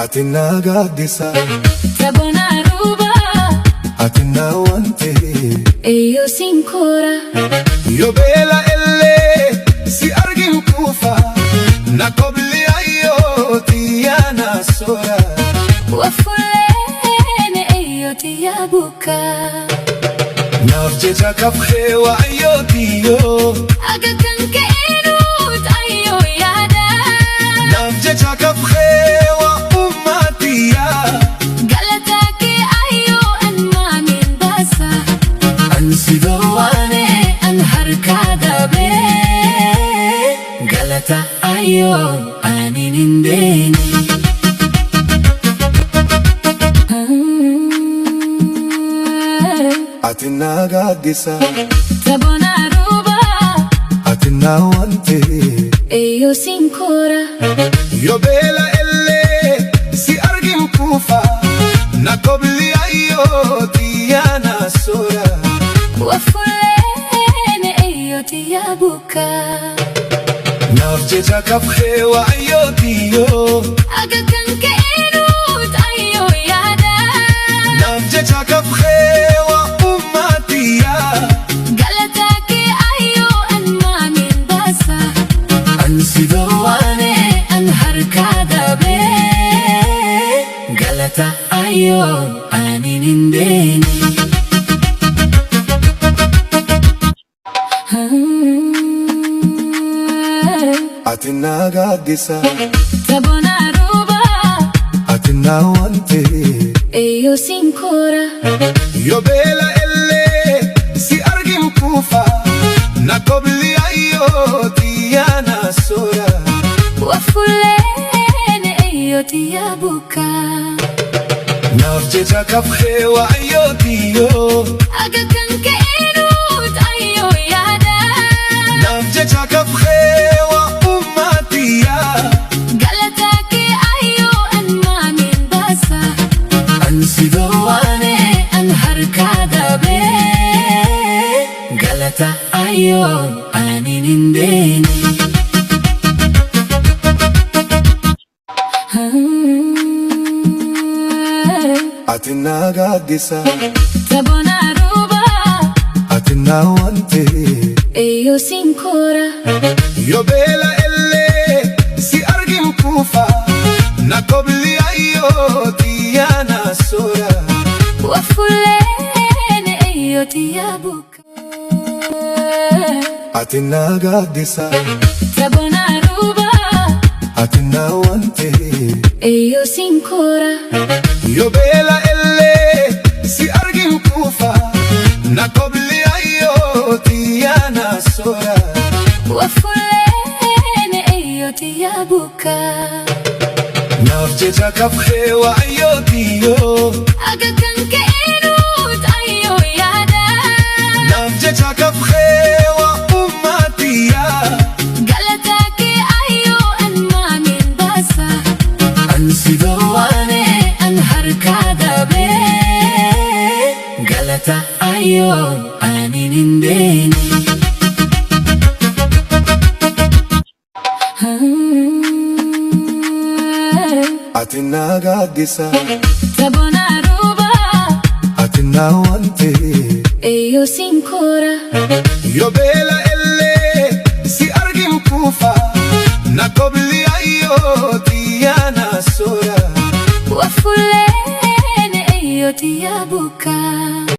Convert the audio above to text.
Ati na gaaddisa. Sabona ruba. Ati na wante. Eyo sinkora. Yoo beela illee si argin kuufa. Na kobli ayyooti yaa na soora. Wafuleen eyo tiya buka. Naaf jecha kafxee waayyooti yoo. Aga kan ka'eenuut ayyoo yaada. Naaf jecha kafxee waa ummatiyaa. Galataa kee ayyoo an maamin baasa. An si Dhowaane an harkaa dabee. Galata ayyoo anin hin beene. Ati na gaaddisa. Sabona ruba. Ati na wante. Eyo sinkora. Yoo beela illee si argin kuufa. Na kobli ayyooti yaa na soora. Wafuleen eyo tiya buka. Naaf jecha kafxee waayyooti yoo. Aga kan ka'eenuut ayyoo yaada. Naaf jecha kafxee waa ummatiyaa. Galataa kee ayyoo an maamin baasa. An si Dhowaane an harkaa dabee. Galata ayyoo anin hin beene. Ati na gaaddisa. Sabona ruba. Ati na wante. Eyo sinkora. Yoo beela illee si argin kuufa. Na kobli ayyooti yaa na soora. Wafuleen eyo tiya buka. Naaf jecha kafxee waayyooti yoo. Aga kan ka'eenuut ayyoo yaada. Naaf jecha kafxee waa ummatiyaa. Galataa kee ayyoo an maamin baasa. An si Dhowaane an harkaa dabee. Galata ayyoo anin hin beene. Ati na gaaddisa. Sabona ruba. Ati na wante. Eyo sinkora. Yoo beela illee si argin kuufa. Na kobli ayyooti yaa na soora. Wafuleen eyo tiya buka. Ati na gaaddisa. Sabona ruba. Ati na wante. Eyo sinkora. Yoo beela illee si argin kuufa. Na kobli ayyooti yaa na soora. Wafuleen eyo tiya buka. Naaf jecha kafxee waayyooti yoo. Aga kan ka'eenuut ayyoo yaada. Naaf jecha kafxee waa ummatiyaa. Galataa kee ayyoo an maamin baasa. An si Dhowaane an harkaa dabee. Galata ayyoo anin hin beene. Ati na gaaddisa. Sabona ruba. Ati na wante. Eyo sinkora. Yoo beela illee si argin kuufa. Na kobli ayyooti yaa na soora. Wafuleen eyo tiya buka.